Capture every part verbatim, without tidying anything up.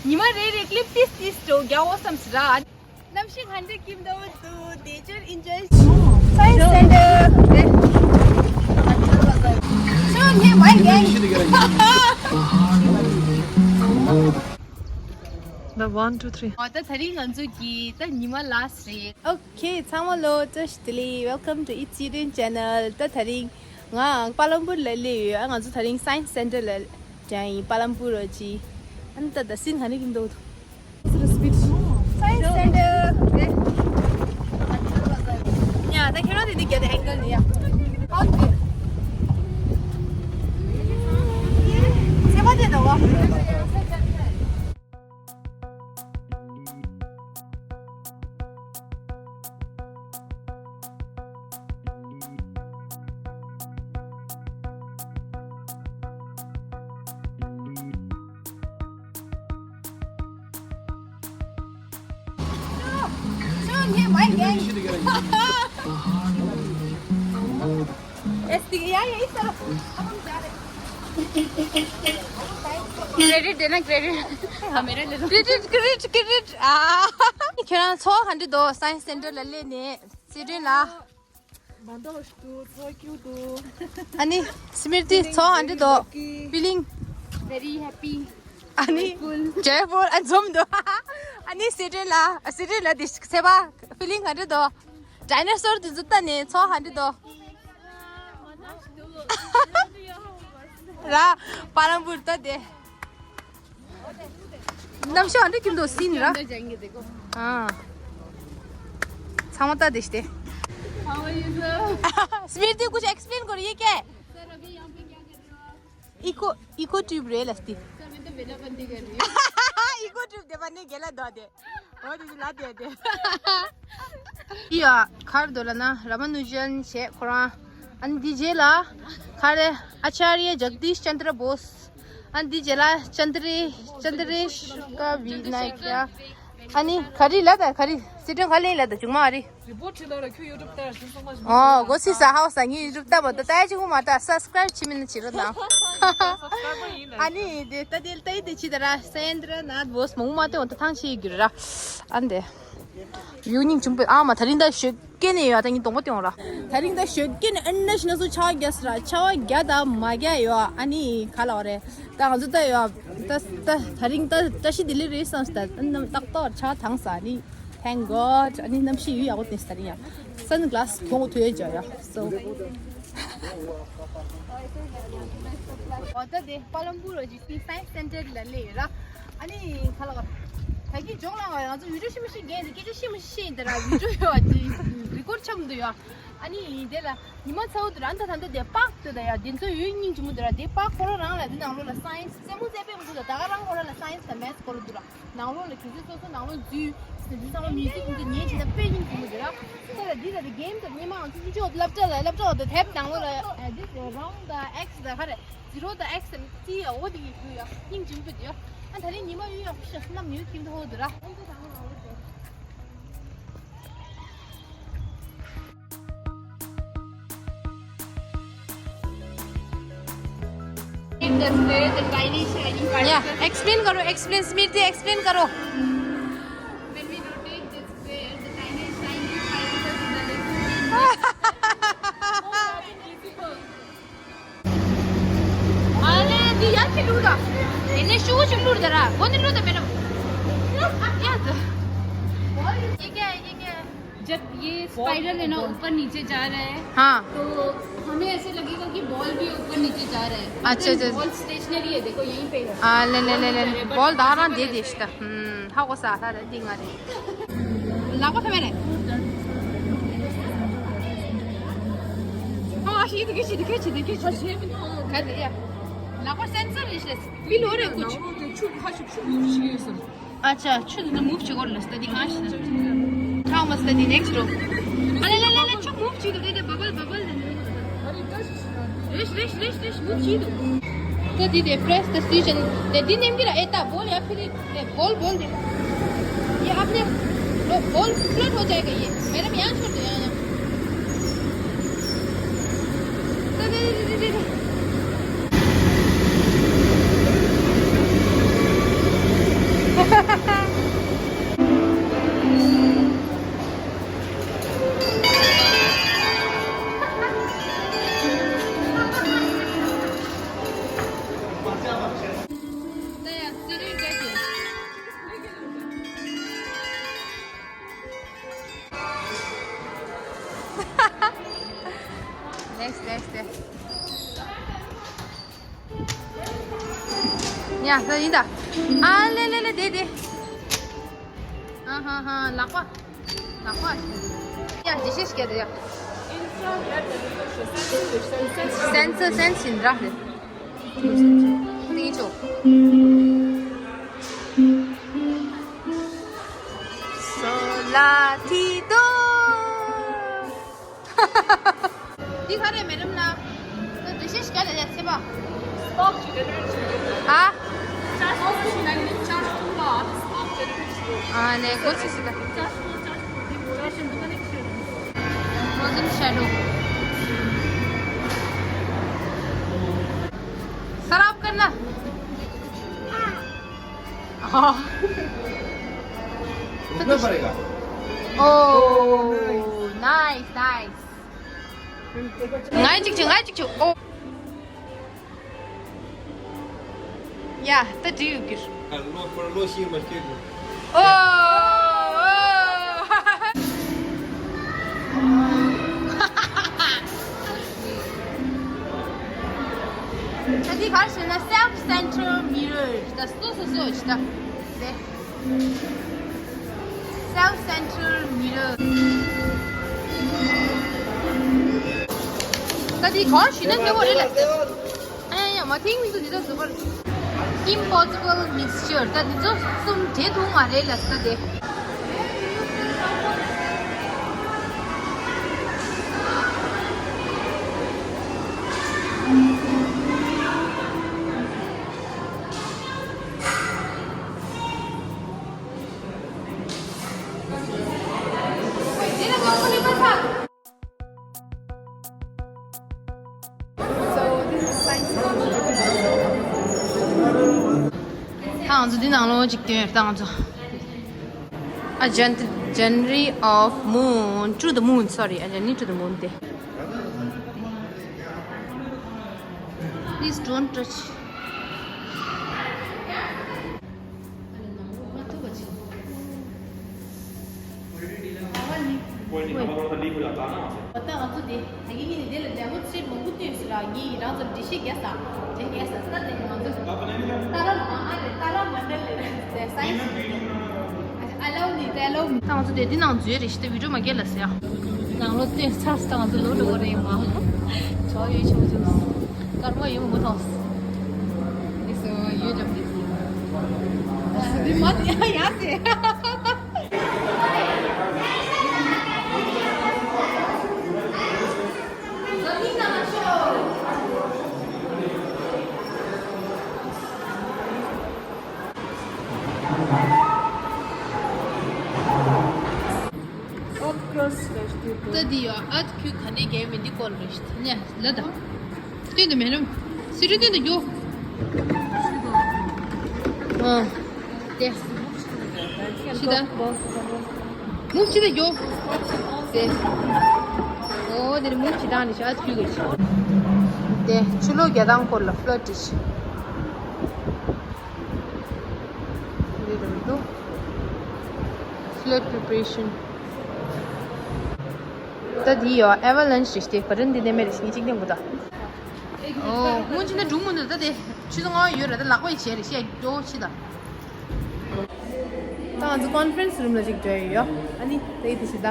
ཉི་མ་རེ་རེ་clip ཏིས་ཏིས་འགྲོ་རྒྱག་འོ་བསམ་སི་ར། གནམ་གཤིས་ག་འདྲ་སྐྱིད་འདུག་ཏུ། Nature enjoy science center. Show me my gang. The one, two, three. ཨོ་ད་དེ་རིང་ང་ཚོ་གི་ད་ཉི་མ་last རེད། Okay, ཚང་མ་ལོ་བཀྲ་ཤིས་བདེ་ལེགས། Welcome to It's Children Channel. ད་དེ་རིང་ང་པ་ལམ་པུར་ལ་སླེབས་ཡོད། ང་ཚོ་དེ་རིང་science center ལ་ཡིན། པ་ལམ་པུར་རོ་ཅི། ཨ་ནི་ད་ད་སིན་ག་ནས་ཀྱིན་འདུག Science center. ཡ་ད་ཁྱེད་རང་དེ་འདི་རྒྱ་དེ་angle ནི་ཡ། ཨོན་དེ། ཚེ་མ་དེ་འདུག་གོ། Show me my gang. Yes, yeah, yeah, it's a credit देना, credit. हाँ, मेरा ले लो। Credit, credit, credit. ཁྱེད་རང་ཚོ་ག་འདྲ་འདུག science center ལ་སླེབས་ནས་སི་ཏྲིན་ལ། མ་འདོགས་ཤིག་འདུག་ཚོ་ཁྱུག་འདུག་ཨ་ནི་སི་མིར་ཏི་ཚོ་ག་འདྲ་འདུག feeling. Very happy. ཨ་ནི་joyful. ཨ་འཛོམས་འདུག་ཨ་ནི་སི་ཏྲིན་ལ་སི་ཏྲིན་ལ་དེ་ཚེ་བ་feeling ག་འདྲ་འདུག dinosaur དེ་ཚོ་ལྟ་ནས་ཚོ་ག་འདྲ་འདུག་ར། པ་ལམ་པུར་ལྟ་དེ། གནམ་གཤིས་ཨ་འདྲ་ཁྱིམ་དུ་སིན་ར། ཨ། ཚང་མ་ལྟ་དེ་ཤི་དེ། How are you, sir? སི་མིར་ཏི कुछ explain करो, ये क्या है? Sir, अभी यहाँ पे क्या कर रहे हो आप? इको, इको ट्यूब रेल अस्ति। सर, मैं तो बेलाबंदी कर रही हूँ। इको ट्यूब दे बने गेला दो दे। འོ་དེ་ལ་དེ་དེ། ཡ་ཁར་དོ་ལ་ན་ར་མ་ནུ་ཇན་ཞེས་ཁོ་རང་། ཨ་ནི་འདི་རྗེས་ལ་ཁ་རེ་ཨ་ཅཱརྱ་ཇག་དིཤ་ཅན་དྲ་བོས། ཨ་ནི་འདི་རྗེས་ལ་ཅན་དྲེ་ཅན་དྲེ་ཤ་ཀ་བི་ནཱ་ཡ་ཀྱ། ཨ་ནི་ག་རི་ལ་ད་ག་རི་སི་ཏྲིན་ག་ལེ་ལ་ད་ཅུང་མ་རི། རི་པོར་ཊི་ཁྲིད་ལ་ར་ཁྱོད་ཡུ་ཊུབ་ལྟ་ཡ་ཞུ་སོང་མ་ཞུ། ཨོ་གོ་སི་ས་ཧའོ་ས་ངའི་ཡུ་ཊུབ་ལྟ་བ་ད་ལྟ་ཡ་ཅིག་མ་ལྟ་སབ་སི་ཀ་རའིབ་བྱེད་མིན་ན་བྱེད་རོགས་གནང་། སབ་སི་ཀ་རའིབ་ཡིན་ལ། ཨ་ནི་དེ་ལྟ་དེ་ལྟ་ཡི་དེ་ཅི་ད་ར་སེན་དྲ་ནད་བོས་མོང་མ་ཏེ་འོ་ད་ཐང་ཆེ་གི་ར། ཨ་ནི་དེ་ཡུ་ཉིང་ཆུང་པོ་ཨ་མ་ད་རིང་ད་ཞོད་སྐད་ནས་ཡོད་ད་ཉིན་གདོང་པོ་ཏེ་འོང་ར། ད་རིང་ད་ཞོད་སྐད་ནས་ཨ་ནི་ཤི་ན་སུ་ཆ་བ་རྒྱ་སི་ར་ཆ་བ་རྒྱ་ད་མ་རྒྱ་ཡོད་ཨ་ནི་ག་ལ་བ་རེད། ད་ང་ཚོ་ད་ཡོད་ད་ད་ད་རིང་ད་བཀྲ་ཤིས་བདེ་ལེགས་རེད་བསམ་སི་ད་ཨ་ནི་ཏག་ཏག་ཆ་ཐང་ས་ཨ་ནི། Thank God. ཨ་ནི་གནམ་གཤིས་ཡུལ་ཡག་པོ་དེ་ཟེར་ཡ། སན་ག་ལ་སི་གྱོང་ཐུ་ཡོད་ཅག་ཡ། So. ཨོ་ད་དེ་པ་ལམ་པུར་རོ་ཇི་སི་སའེན་སི་སེན་ཊར་ལ་སླེབས་ཡོད་ར། ཨ་ནི་ག་ལ་ག་ད་གི་ཇོག་ལ་ང་ཚོ་བི་ཌིའོ་ཤི་མི་ཤི་རྒན་དེ་སྐད་ཆ་ཤི་མི་ཤི་ཡིན་དེ་ར་བི་ཌིའོ་ཡོད་ཅི་རི་ཀོར་ཆམ་དུ་ཡོད། ཨ་ནི་དེ་ལ་ཉི་མ་ཚ་བོ་དུ་ར་ཨ་ད་ད་ད་དེ་པག་དུ་ད་ཡ་དེ་ཚོ་ཡོད་སྙིང་རྗེ་མོ་དུ་ར་དེ་པག་ཁོ་རང་རང་ལ་དེ་ནང་ལོགས་ལ་སའེན་སི་རྩེད་མོ་རྩེ་པས་མི་འདུག་ད་ད་ག་རང་ཁོ་རང་ལ་སའེན་སི་དང་མེ་ཐི་སི་སྐོར་ལ་འདུག་ར། ནང་ལོགས་ལ་གལ་སྲིད་སོ་སོ་ནང་ལོགས་འཛུལ། འདི་ཚང་མ་མིའུ་ཛིག་འདི་ཉན་བྱས་ན་དཔེ་སྙིང་རྗེ་མོ་འདུག་ར། ད་ལ་འདི་ལ་དེ་གེམ་དང་སྙེ་མ་ང་ཚོ་ཅི་ཅོ་སློབ་གྲྭ་ལ་སློབ་གྲྭ་འོག་ཏུ་དེབ་ནང་ལོགས་ལ་འདི་རོང་དང་ཨེག་སི་དང་ག་རེ་ཛི་རོ་དང་ཨེག་སི་དང་ཅི་ཡ་འོ་དེ་གི་འདུག་ཡ་སྙིང་རྗེ་མོ་འདུག་ཡ། ཨ་ད་རེས་ཉི་མ་གཡུ་ཡག་པོ་ཞིག་ནམ་ཡོད་ཁྱིམ་དུ་ཧོ་འདུག་ར། Display, the tiny shiny particles. Yeah, explain करो, explain, स्मृति, explain करो। When we rotate this square, the tiny shiny particles in the little ཨ་ལེ་འདི་ཡར་ཅིག་བླུགས་དང་། དེ་ནས་ཤུ་གུ་ཅིག་བླུགས་དང་ར། འོ་འདི་བླུགས་དང་མེད་ན། ཡ་ད། ये क्या है, ये क्या है? जब ये स्पाइरल है ना, ऊपर नीचे जा रहा है, हाँ। तो हमें ऐसे लगेगा कि बॉल भी ऊपर नीचे जा रहा है। अच्छा, अच्छा। बॉल स्टेशनरी है, देखो यहीं पे है। ཨ་ལེ་ལེ་ལེ་ལེ། བོལ་ད་རང་དེ་དེ་ཤི་ད། ཧ་གོ་ས་ཧ་ད་འདི་ང་རེད། ལག་པ་ཐོན་མེད་རེད། ཨ་ཤི་དེ་གི་ཤི་དེ་གི་ཤི་དེ་གི་ཤི། ག་དེ་ཡ། ལག་པ་སེན་སར་རེད་ཤི། པི་ལོ་རེད་ཀུ་ཆུ། ཆུ་ཁ་ཤུ་ཆུ་མུ་ཤི་ཡོད་སམ། ཨ་ཅག་ཆུ་དེ་ན་མུབ་བྱེད་དགོས་ལ་སྟ་དེ་གང་ཤི་ན། ཁྲག་མ་སྟ་དེ་ནེག་སི་རོ། ཨ་ལེ་ལེ་ལེ་ལེ་ཆུ་མུབ་བྱེད་དུ་དེ་དེ་བ་བལ་བ་བལ་དེ་ནི། རེཤ་རེཤ་རེཤ་རེཤ་མུབ་བྱེད་དུ། तो दीदी press the switch and they दिन नेम की रहा एता बोल या फिर ए, बोल बोल दे। ये आपने लो- बोल फ्लैट हो जाएगा ये। मैडम यहाँ छोड़ दो, यहाँ, यहाँ। दे, दे, दे, दे, दे, दे। Next, next, next. ཡ། ད་ཡིན་ད། ཨ་ལེ་ལེ་ལེ། དེ་དེ། ཨ་ཧ་ཧ། ལག་པ། ལག་པ། ཡ། འདི་ཤེས་ཀྱི་རེད་ཡ། སེན་སར་སེན་སར་ཡིན་ར་རེད། ནི་ཆོ། སོ་ལ་ཐི་དོ། འདི་ག་རེ་མེ་རམ་ན། ད་འདི་ཤེས་ཀྱི་རེད་ཡ། ཚེ་པ། ཨ། ཨ་ནེ་གོ་ཆི་སི་ད། Frozen shadow. खराब करना। हाँ। कितना पड़ेगा? Oh, nice, nice. ང་གཅིག་ཅིག་ང་གཅིག་ཅིག་ཨོ། ཡ། ད་འགྲིག་ཡོད་ཀྱི། ལོ་ཁོར་ལོ་ཤེས་མ་ཤེས་ཀྱི། ཨོ། ད་འདི་ག་རེ་ཟེར་ན་self center mirror། ད་སོ་སོ་སོ་ཅི་ད། Self center mirror། ད་འདི་ག་རེ་ཞུས་ན་ཉེ་བོ་རེད་ལ། ཨ་ཡ། མ་ཐིང་མི་འདུག་འདི་ཚོ་བཟོ་པར། Impossible mixture། ད་འདི་ཚོ་གསུམ་འདྲེས་ཐུབ་མ་རེད་ལ་ས་དེ། ད་ང་ཚོ་འདི་ནང་ལོགས་ཅིག་སྟོན། ད་ང་ཚོ། A journey of moon to the moon, sorry, a journey to the moon དེ། Please don't touch. ད་ང་ཚོ་དེ་ད་གིན་ཉིན་ནས་དེ་ལ་demo street མང་པོ་བཏོན་ཟེར་ར། ངས་རང་ཚོར་འགྲེལ་བཤད་རྒྱག་ས་དེ་རྒྱག་ས་ས་དེ་ང་ཚོ་ཏཱ་ར་ཨ་རེ་ཏཱ་ར་མན་ཌལ་ལ་science I love this, I love this. ད་ང་ཚོ་དེ་འདི་ནང་འཛུལ་རེད་ཤི་ད་video མ་རྒྱག་ལ་ཟེར་ཡ། ནང་ལོགས་བཏོན་ཚར། ད་ང་ཚོ་ལོག་འགྲོ་གི་རེད་མ། ཇོ་ཡོད་ཆོག་ཆོག་སྐར་མ་ཡོད་མ་མཐོང་། འདི་སོ་ཡོད་ལབ་འདི་སོ། འདི་མ་དེ་ཡ་ཟེར། Earth crust vegetable. ད་འདི་ཡོ་ཨར་ཐི་ཁུའི་ག་ནས་རྒྱལ་མི་འདི་སྐོར་རེད་ཤི་ད་ནས་ལ་ད། སྟོན་དུ་མེད་རུང་། སི་རི་སྟོན་དུ་རྒྱོ། ཨ། དེ། ཤི་ད། མུ་ཤི་ད་རྒྱོ། དེ། ཨོ་དེ་རི་མུ་ཤི་ད་ནི་ཤ་ཨ་ཐུ་གི་ཤི། དེ་ཆུ་ལོག་རྒྱ་ཐང་སྐོར་ལ་ཕློ་ཊི་ཤི། འདི་རུ་འདུག Flood preparation. ད་འདི་ཡོ་avalanche རེད་ཤི་ད། བ་རན་འདི་ནས་མེད་རེད་ཤི་ནི་གཅིག་ནས་འགོ་ད། ཨོ། སྔོན་ཆད་ན་འགྲུབ་མི་འདུག་ད་དེ་ཆུ་ཚོད་ལྔ་ཡོད་རེད། ད་ལག་པ་ཡི་བྱས་རེད་ཤི་ཡ་འགྲོ་ཤི་ད། ད་ང་ཚོ་conference room ལ་ཅིག་འགྲོ་ཡི་ཡོད། ཨ་ནི་ད་ཡི་དེ་ཤི་ད།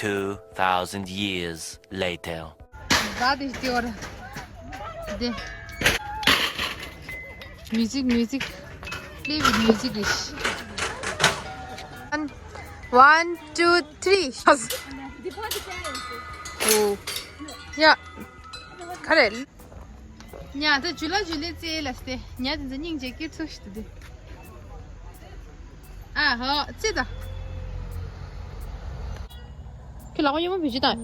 Two thousand years later. ད་དེ་ཤི་དེ་བར། དེ། Music, music. Play with music རེད་ཤི། One, one, two, three. འོ། ཡ། ག་རེ། ཉ་ད་ཇུ་ལ་ཇུ་ལེ་ཙེ་ལ་སྟེ་ཉ་དེ་ཚོ་སྙིང་རྗེ་སྐྱིད་ཚུགས་ཤིག་ཏུ་དེ། ཨ་ཧོ་ཙེ་ད། ཁྱོད་ལག་པ་གཡོན་མ་བུད་ཅི་དང་།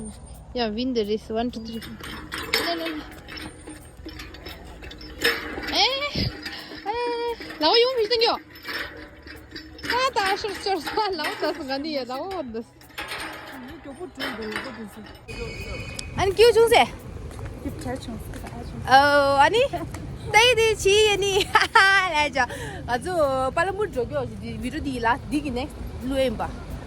ཡ་win the race, one, two, three. ལེ་ལེ་ལེ། ཨེ། ཨེ། ལག་པ་གཡོན་མ་བུད་ཅི་དང་གྱོ། ད་ད་ཤོར་ཤོར་ས་ལའོ་ད་སུ་ག་ནི་ཡ་ལའོ་འདི། མགྱོགས་པོ་འགྲོ་འདུག་གོ་འདི་ཚོ། ཨ་ནི་སྐྱིད་བྱུང་ཟེ། སྐྱིད་ཆ་བྱུང་ཟེ་ཨ་བྱུང་། ཨོ་ཨ་ནི། ད་ཡི་དེ་ཆི་ཡ་ནི། ལས་ཅོ། ང་ཚོ་པ་ལམ་པུར་འགྲོ་གི་ཡོད་ཅི་དེ་བི་ཌིའོ་དེ་ལ་དེ་གི་next་ལོས་ཡིན་པ།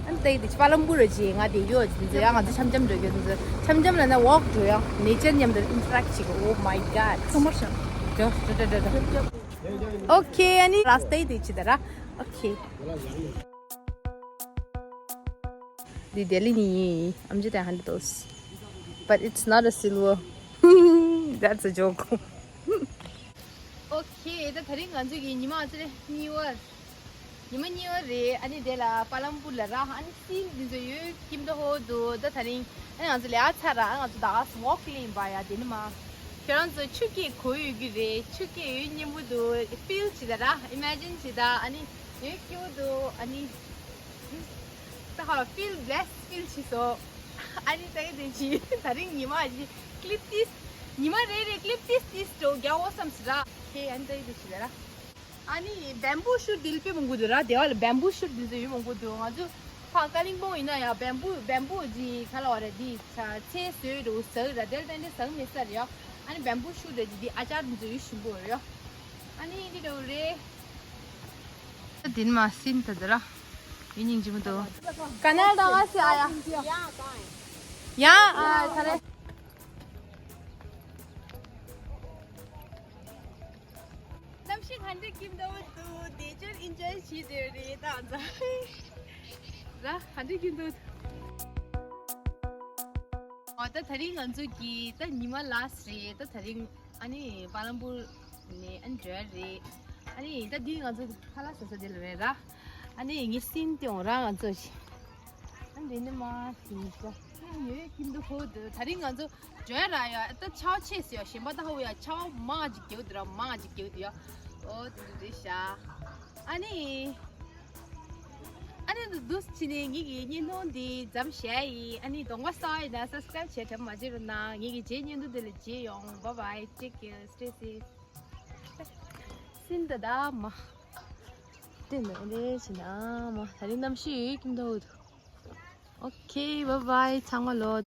ཨ་ནི་ད་ཡི་དེ་ཆི་པ་ལམ་པུར་ར་ཅི་ང་དེ་གི་ཡོད་ཅི་དེ་ཚོ་ཡང་ང་ཚོ་འཆམ་འཆམ་འགྲོ་གི་ཡོད། དེ་ཚོ་འཆམ་འཆམ་ལ་ན་walk འགྲོ་ཡང་nature མཉམ་དུ་interact བྱེད་གི། Oh my god. ཚང་མར་ཤ། འགྲོ་འགྲོ་འགྲོ་འགྲོ་འགྲོ། Okay ཨ་ནི་last day དེ་ཅི་ད་ར། Okay. འདི་ལྡི་ལི་ནས་ཡིན། I'm just a hundred dollars. But it's not a silver. That's a joke. Okay ད་དེ་རིང་ང་ཚོ་གི་ཉི་མ་ཨ་ཙི་རེ་གཉིས་པ། ཉི་མ་གཉིས་པ་རེད། ཨ་ནི་དེ་ལ་པ་ལམ་པུར་ལ་ར། ཨ་ནི་སིན་འདི་ཚོ་ཡོད་ཀྱིན་འདུག་ཧོ་འདུག་ད་དེ་རིང་ཨ་ནི་ང་ཚོ་ལས་ཨ་ཚ་ར། ཨ་ང་ཚོ་ད་ག་སེ་walk ལ་ཡིན་པ་ཡ། དེ་ནི་མ་ཁྱེད་རང་ཚོ་ཆུ་སྐྱེས་གོ་ཡོད་ཀྱི་རེད། ཆུ་སྐྱེས་ཡོད་སྙན་པོ་འདུག feel བྱེད་ད་ར། Imagine བྱེད་ད། ཨ་ནི་ཡོད་སྐྱིད་པོ་འདུག་ཨ་ནི་ད་ཧ་ལ་feel blessed feel བྱེད་སོ། ཨ་ནི་ད་གི་དེ་ཅི་ད་རིང་ཉི་མ་ཅི་clip ཏིས་ཉི་མ་རེ་རེ་clip ཏིས་ཏིས་འགྲོ་རྒྱག་འོ་བསམ་སི་ར། ཧེ་ཨ་ནི་ད་གི་དེ་ཅི་ད་ར། ཨ་ནི་bamboo shoot འདི་ལ་དཔེ་མང་པོ་འདུག་ར། དེ་བ་ལ་bamboo shoot འདི་ཚོ་ཡོད་མང་པོ་འདུག་ང་ཚོ་ཕ་ཀ་ལིང་པོང་ཡིན་ན་ཡང་bamboo bamboo ཅི་ག་ལ་བ་ར། འདི་ཚ་ཚེ་བཟོས་འགྲོ་ཟག་ར། དེ་ལ་ད་འདི་ཟག་མེད་ས་རེད་ཡ། ཨ་ནི་bamboo shoot ར་ཅི་འདི་ཨ་ཅར་འདི་ཚོ་ཡོད་ཞིམ་པོ་རེད་ཡ། ཨ་ནི་འདི་འདྲ་བོ་རེད། ད་དེ་ནི་མ་སིན་ད་དེ་ར། ཡིན་སྙིང་རྗེ་མོ་འདུག་ཀ་ནལ་ད་ང་སི་ཨ་ཡ། ཡ་ཨ་ད་རེ། གནམ་གཤིས་ག་འདྲ་སྐྱིད་འདུག་འདུག་དེ་ཅོར་ཨིན་ཇོའི་བྱེད་བསྡད་རེད་ད་ང་ཚོ། ར་ག་འདྲ་སྐྱིད་འདུག་འོ་ད་དེ་རིང་ང་ཚོ་གི་ད་ཉི་མ་last རེད། ད་དེ་རིང་ཨ་ནི་པ་ལམ་པུར་ནས་ཨ་ནི་འགྲོ་ཡ་རེད། ཨ་ནི་ད་འདི་ང་ཚོ་ཁ་ལག་ཟ་ས་དེ་ལ་རེད་ར། ཨ་ནི་ངའི་སིན་ཏེ་འོང་ར་ང་ཚོ་ཞིག་ཨ་འདི་ནི་མ་ཞིག་ཡོད་ཀྱིན་འདུག་ཧོ་འདུག་དེ་རིང་ང་ཚོ་འགྲོ་ཡ་ར་ཡ། ད་ཆར་པ་ཆེ་ཟེར་ཡ་གཞན་པ་ད་ཧ་བོ་ཡ་ཆར་པ་མང་ཅིག་རྒྱག་འདུག་ར། མང་ཅིག་རྒྱག་འདུག་ཡ། ཨོ་དེ་འདྲ་རེད་ཤག་ཨ་ནི། ཨ་ནི་འདུག་འདུག་བྱས་ནས་ངེད་ཀྱི་བརྙན་ཐུང་འདི་མཚམས་བཞག་ཡིན། ཨ་ནི་གདོང་པ་སྲ་བ་ཡིན་ན་subscribe བྱས་དྲན་པ་མ་བརྗེད་རོགས་གནང་། ངེད་ཀྱི་རྗེས་བརྙན་ཐུང་འདི་ལ་མཇལ་ཡོང་། Bye bye, take care, stay safe. སིན་ད་ད་མ། དེ་ནི་འདྲ་བྱས་ན་མ། ད་རིང་གནམ་གཤིས་ཡོད་ཀྱིན་འདུག Okay, bye bye. ཚང་མ་ལོ་